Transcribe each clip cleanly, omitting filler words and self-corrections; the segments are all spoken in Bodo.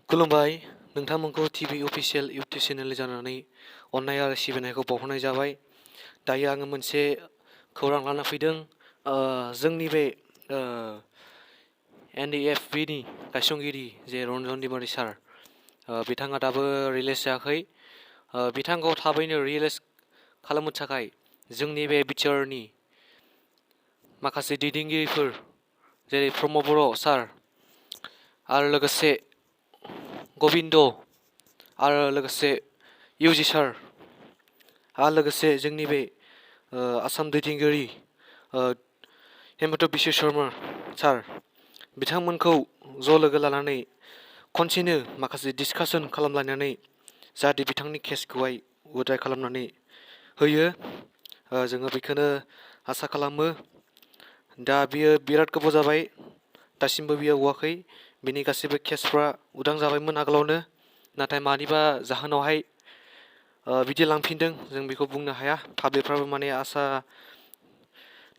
खुलुमबाय नोंथांमोनखौ टिभि अफिसियेल इउटुब चेनेल जानानै अननाय आरो सिबिनायखौ बावहरनाय जाबाय। दायो आङो मोनसे खौरां लाना फैदों। जोंनि बे NDFB नि गायसनगिरि जे रन्जन दिमारि सार, बिथाङा दाबो रिलिज जायाखै। बिथांखौ थाबैनो रिलिज खालामनो थाखाय जोंनि बे बिटिआरनि माखासे दैदेनगिरिफोर जेरै प्रमद बर' सार आरो लोगोसे गबिन्द आरो लोगोसे इउजि सार आरो लोगोसे जोंनि बे आसाम दैदेनगिरि हेमन्त बिश्व शर्मा सार, बिथांमोनखौ ज' लोगो लानानै खनसेनो माखासे डिसकासन खालामलायनानै जाहाथे बिथांनि केसखौहाय उदाय खालामनानै होयो। जोङो बेखौनो आसा खालामो। दा बियो बिराद गोबाव जाबाय, दासिमबो बियो गवाखै। बिनि गासैबो केसफ्रा उदां जाबायमोन आगोलावनो, नाथाय मानिबा जाहोनावहाय बिदि लांफिनदों जों बेखौ बुंनो हाया। पाब्लिकफ्राबो माने आसा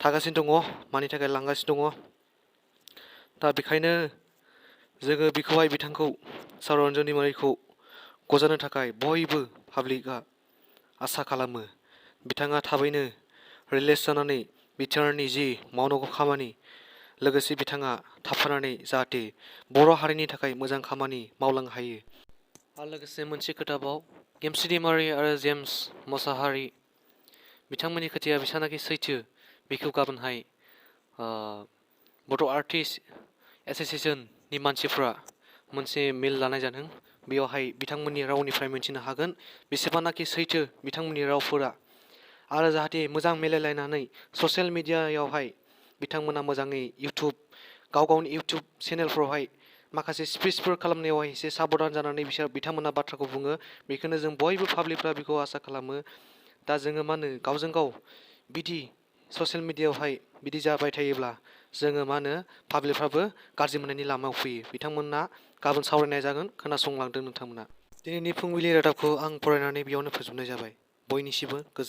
थागासिनो दङ, मानि थाखाय लांगासिनो दङ। दा बेखायनो जोङो बेखौहाय बिथांखौ सार रन्जन दिमारिखौ गजानो थाखाय बयबो पाब्लिकआ आसा खालामो। बिथाङा थाबैनो रिलिज जानानै बिटिआरनि जि मावनांगौ खामानि, लोगोसे बिथाङा थाफानानै जाहाथे बर' हारिनि थाखाय मोजां खामानि मावलांनो हायो। आरो लोगोसे मोनसे खोथाबाव, gemsri आरो जेम्स मोसाहारि बिथांमोननि खोथाया बेसेबांनाखि सैथो बेखौ गाबोनहाय बड' आर्टिस्ट एस'सिएशननि मानसिफ्रा मोनसे मेल लानाय जादों। बेयावहाय बिथांमोननि रावनिफ्राय मिन्थिनो हागोन बेसेबांनाखि सैथो बिथांमोननि रावफोरा, आरो जाहाथे मोजां मिलायलायनानै ससियेल मिडियायावहाय बिथांमोना मोजाङै गाव गावनि इउटुब चेनेलफ्रावहाय माखासे स्पिचफोर खालामनायावहाय एसे साबधान जानानै बिथांमोना बाथ्राखौ बुङो। बेखौनो जों बयबो पाब्लिकफ्रा बेखौ आसा खालामो। दा जोङो मा होनो, गावजों गाव बिदि ससियेल मिडियायावहाय बिदि जाबाय थायोब्ला जोङो मा होनो, पाब्लिकफ्राबो गाज्रि मोननायनि लामायाव फैयो। बिथांमोना गाबोन सावरायनाय जागोन, खोनासंलांदों नोंथांमोना। दिनैनि फुंबिलि रादाबखौ आं फरायनानै बेयावनो फोजोबनाय जाबाय। बयनिसिमबो गोजोन